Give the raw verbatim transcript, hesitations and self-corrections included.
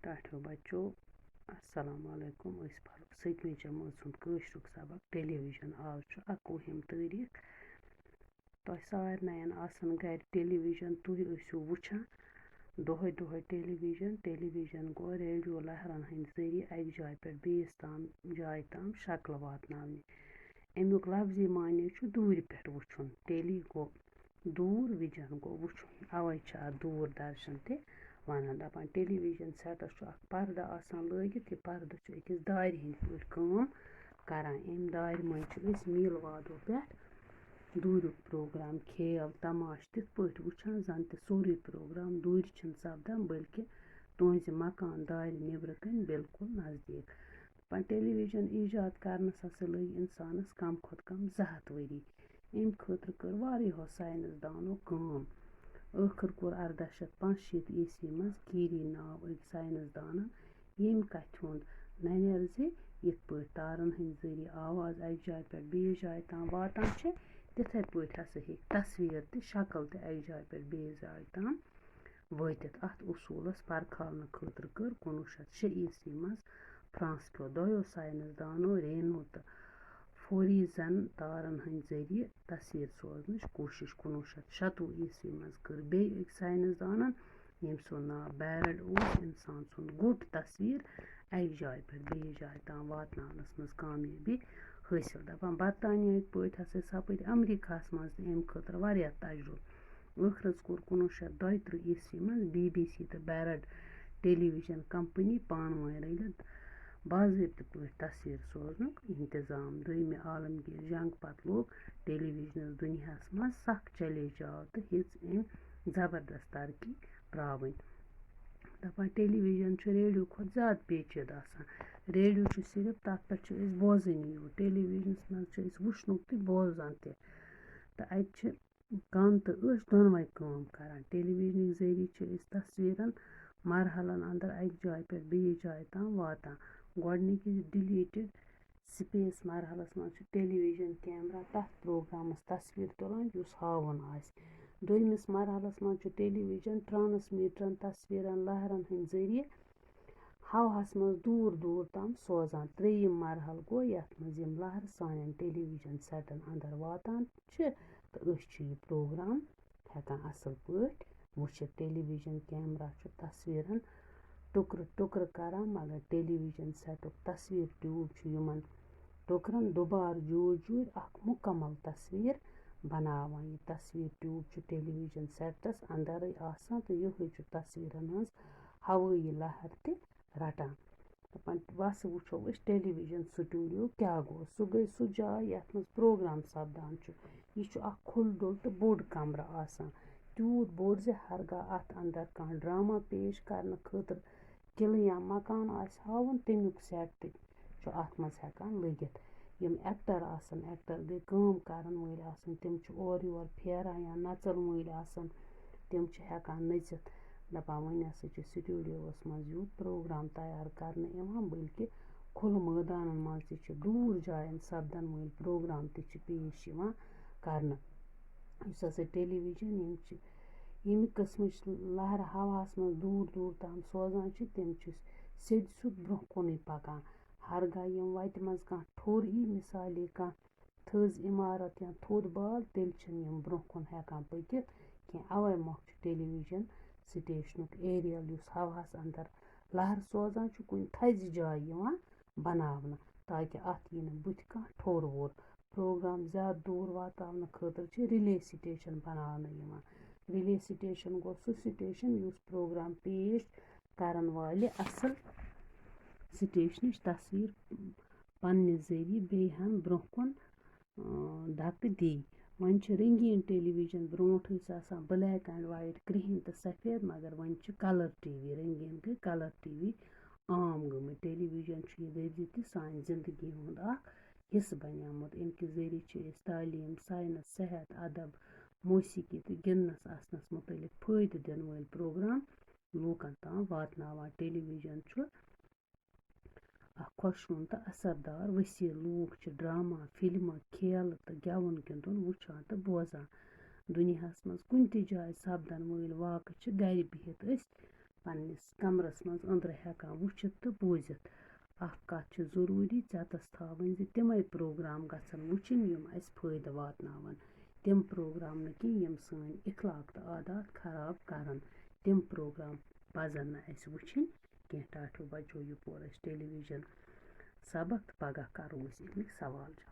ٹاٹھیو بچو، السلام علیکم۔ أسۍ پرو سٔتمہِ جمٲژ ہُنٛد کٲشرُک سبق، ٹیلی ویژن۔ آز چھُ اَکوُہِم تٲریٖخ۔ تۄہہِ سارنٕے آسن گرِ ٹیلی ویژن، تُہۍ ٲسِو وٕچھان دۄہے دۄہے ٹیلی ویژن۔ ٹیلی ویژن گوٚو ریڈیو لہرن ہٕنٛدۍ ذٔریعہٕ اَکہِ جایہِ پٮ۪ٹھ بیٚیِس تام، جایہِ تام شکلہٕ واتناونہِ۔ اَمیُک لفظی معنی چھُ دوٗرِ پٮ۪ٹھ وٕچھُن۔ ٹیلی گوٚو دوٗر، ویژن گوٚو وٕچھُن، اَوَے چھِ اَتھ دوٗر درشن تہِ وَنان۔ دَپان ٹیلی ویژن سیٹَس چھُ اَکھ پردٕ آسان لٲگِتھ، یہِ پردٕ چھُ أکِس دارِ ہِنٛدۍ پٲٹھۍ کٲم کران۔ اَمہِ دارِ منٛز چھِ أسۍ میٖل وادو پٮ۪ٹھ دوٗریُک پروگرام، کھیل، تماشہٕ تِتھ پٲٹھۍ وٕچھان، زَن تہِ سورُے پروگرام دوٗرِ چھِنہٕ سپدان، بلکہِ تُہٕنٛزِ مکان دارِ نیٚبرٕ کَنۍ بالکل نزدیٖک۔ دَپان ٹیلی ویژن ایجاد کرنَس ہسا لٔگۍ اِنسانَس کم کھۄتہٕ کم زٕ ہَتھ ؤری۔ اَمہِ خٲطرٕ کٔر واریاہو ساینس دانو کٲم۔ ٲخٕر کوٚر اَرداہ شیٚتھ پانٛژھ شیٖتھ عیسوی منٛز کیری ناو أکۍ ساینس دانن ییٚمہِ کَتھِ ہُنٛد نَنیر زِ یِتھ پٲٹھۍ تارن ہٕنٛدۍ ذٔریعہٕ آواز اَکہِ جایہِ پٮ۪ٹھ بیٚیِس جایہِ تام واتان چھِ، تِتھے پٲٹھۍ ہسا ہیٚکہِ تصویر تہِ، شکل تہِ اَکہِ جایہِ پٮ۪ٹھ بیٚیِس جایہِ تام وٲتِتھ۔ اَتھ اصوٗلس پرکھالنہٕ خٲطرٕ کٔر کُنوُہ شیٚتھ شےٚ عیسوی منٛز فرانس کیو دۄیو ساینس دانو رینو تہٕ فوریزن تارن ہٕنٛدۍ ذٔریعہٕ تصویر سوزنٕچ کوٗشش۔ کُنوُہ شیٚتھ شَتوُہ عیسوی منٛز کٔر بیٚیہِ أکۍ ساینس دانن، ییٚمۍ سُنٛد ناو بیرڈ اوس، اِنسان سُنٛد گوٚٹ تصویر اَکہِ جایہِ پٮ۪ٹھ بیٚیِس جایہِ تام واتناونس منٛز کامیٲبی حٲصِل۔ دَپان برطانیہٕکۍ پٲٹھۍ ہسا سپٕدۍ امریکہس منٛز تہِ اَمہِ خٲطرٕ واریاہ تجرُبہٕ۔ ٲخرس کوٚر کُنوُہ شیٚتھ دۄیہِ ترٕٛہ عیسوی منٛز بی بی سی تہٕ بیرڈ ٹیلی ویژن کمپنی پانہٕ وٲنۍ رٔلِتھ باضٲبطہٕ پٲٹھۍ تصویر سوزنُک انتظام۔ دوٚیمہِ عالمگیر جنگ پتہٕ لوٚگ ٹیلی ویژنس دُنیاہس منٛز سخ چیلنج آو تہٕ ہیٚژ أمۍ زبردست ترقی پراوٕنۍ۔ دَپان ٹیلی ویژن چھُ ریڈیو کھۄتہٕ زیادٕ پیچیدٕ آسان۔ ریڈیو چھُ صرف تَتھ پٮ۪ٹھ چھِ أسۍ بوزٲنی یوت، ٹیلی ویژنس منٛز چھِ أسۍ وٕچھنُک تہِ بوزان تہِ۔ تہٕ اَتہِ چھِ کَن تہٕ أچھ دۄنوَے کٲم کران۔ ٹیلی ویژنٕکۍ ذٔریعہٕ چھِ أسۍ تصویٖرَن مرحلن اندر اَکہِ جایہِ پٮ۪ٹھ بیٚیِس جایہِ تام واتان۔ گۄڈٕنِکِس ڈِلیٖٹِڈ سپیس مرحلس منٛز چھُ ٹیلی ویژن کیمرا تَتھ پروگرامَس تصویٖر تُلان، یُس ہاوُن آسہِ۔ دوٚیمِس مرحلس منٛز چھُ ٹیلی ویژن ٹرانسمیٹرن تصویٖرَن لہرن ہٕنٛدۍ ذٔریعہٕ ہوہَس منٛز دوٗر دوٗر تام سوزان۔ ترٛیٚیِم مرحلہٕ گوٚو، یَتھ منٛز یِم لہرٕ سانٮ۪ن ٹیلی ویژن سیٹَن اندر واتان چھِ تہٕ أسۍ چھِ یہِ پروگرام ہٮ۪کان اَصٕل پٲٹھۍ وٕچھِتھ۔ ٹیلی ویژن کیمرا چھُ تصویٖرَن ٹُکرٕ ٹُکرٕ کران، مگر ٹیلی ویژن سیٹُک تصویٖر ٹیوٗب چھُ یِمَن ٹُکرَن دُبارٕ جوٗرۍ جوٗرۍ اکھ مُکمل تصویٖر بناوان۔ یہِ تصویٖر ٹیوٗب چھُ ٹیلی ویژن سیٹَس اندرٕے آسان تہٕ یِہوٚے چھُ تصویٖرَن ہٕنٛز ہوٲیی لہر تہِ رٹان۔ دَپان، وَسہٕ وٕچھو أسۍ ٹیلی ویژن سٹوڈیو کیٛاہ گوٚو۔ سُہ گٔے سُہ جاے یَتھ منٛز پروگرام سپدان چھُ۔ یہِ چھُ اکھ کھُلہٕ ڈُل تہٕ بوٚڑ کمرٕ آسان۔ تیوٗت بوٚڑ زِ ہرگاہ اَتھ اندر کانٛہہ ڈرامہ پیش کرنہٕ خٲطرٕ قلعہٕ یا مکان آسہِ ہاوُن، تَمیُک سیٹ تہِ چھُ اَتھ منٛز ہٮ۪کان لٔگِتھ۔ یِم ایکٹر آسَن، ایکٹر گٔے کٲم کرن وٲلۍ آسٕنۍ، تِم چھِ اورٕ یور پھیران، یا نژن وٲلۍ آسَن، تِم چھِ ہٮ۪کان نٔژِتھ۔ دَپان، وۄنۍ ہسا چھِ سٹوڈیووَس منٛز یُتھ پروگرام تیار کرنہٕ یِوان، بلکہِ کھُلہٕ مٲدانن منٛز تہِ چھِ دوٗر جاین سپدن وٲلۍ پروگرام تہِ چھِ پیش یِوان کرنہٕ۔ یُس ہسا ٹیلی ویژن یِم چھِ، ییٚمہِ قٕسمٕچ لہرٕ ہوہَس منٛز دوٗر دوٗر تام سوزان چھِ، تِم چھِ سیٚدِ سیوٚد برٛونٛہہ کُنٕے پکان۔ ہرگاہ یِم وَتہِ منٛز کانٛہہ ٹھوٚر یی، مثالے کانٛہہ تھٔز عمارت یا تھوٚد بال، تیٚلہِ چھِنہٕ یِم برٛونٛہہ کُن ہٮ۪کان پٔکِتھ کینٛہہ۔ اَوَے مۄکھ چھُ ٹیلی ویژن سٹیشنُک ایریل، یُس ہوہَس اندر لہر سوزان چھُ، کُنہِ تھزِ جایہِ یِوان بناونہٕ، تاکہِ اَتھ یی نہٕ بٕتھِ کانٛہہ ٹھوٚر ووٚر۔ پروگرام زیادٕ دوٗر واتناونہٕ خٲطرٕ چھِ ریلے سٹیشن بناونہٕ یِوان۔ ریلے سٹیشن گوٚو سُہ سٹیشن، یُس پروگرام پیش کرن والہِ اصل سٹیشنٕچ تصویر پننہِ ذٔریعہٕ بیٚیہِ ہن برٛونٛہہ کُن، اۭں، دھکہٕ دی۔ وۄنۍ چھِ رنگیٖن ٹیلی ویژن، برٛونٛٹھ ٲسۍ آسان black and white، کرٛہِنۍ تہٕ سفید، مگر وۄنۍ چھِ colour T V، رنگیٖن گٔے colour T V عام گٔمٕتۍ۔ ٹیلی ویژن چھُ یہِ دٔپۍ زِ تہِ سانہِ زندگی ہُنٛد اکھ حصہٕ بنیومُت۔ اَمہِ کہِ ذٔریعہٕ چھِ أسۍ تعلیٖم، ساینس، صحت، ادب، موسیقی تہٕ گِنٛدنس اَسنس مُتعلق فٲیدٕ دِنہٕ وٲلۍ پروگرام لوٗکن تام واتناوان۔ ٹیلی ویژن چھُ اکھ خۄشوُن تہٕ اثردار وسیلہٕ۔ لوٗکھ چھِ ڈرامہ، فلمہٕ، کھیلہٕ تہٕ گٮ۪وُن گِنٛدُن وٕچھان تہٕ بوزان۔ دُنیاہس منٛز کُنہِ تہِ جایہِ سپدن وٲلۍ واقعہٕ چھِ گرِ بِہِتھ أسۍ پنٛنِس کَمرَس منٛز أنٛدرٕ ہٮ۪کان وٕچھِتھ تہٕ بوٗزِتھ۔ اَکھ کَتھ چھِ ضروٗری ژٮ۪تَس تھاوٕنۍ زِ تِمَے پروگرام گژھن وٕچھِنۍ یِم اَسہِ فٲیدٕ واتناوَن۔ تِم پروگرام نہٕ کینٛہہ یِم سٲنۍ اخلاق تہٕ عادات خراب کَرَن۔ تِم پروگرام پَزَن نہٕ اَسہِ وٕچھِنۍ کینٛہہ۔ ٹاٹھیو بَچو، یہِ پوٚر اَسہِ ٹیلی ویژن سبق تہٕ پَگاہ کَرو أسۍ اَمِکۍ سوال جواب۔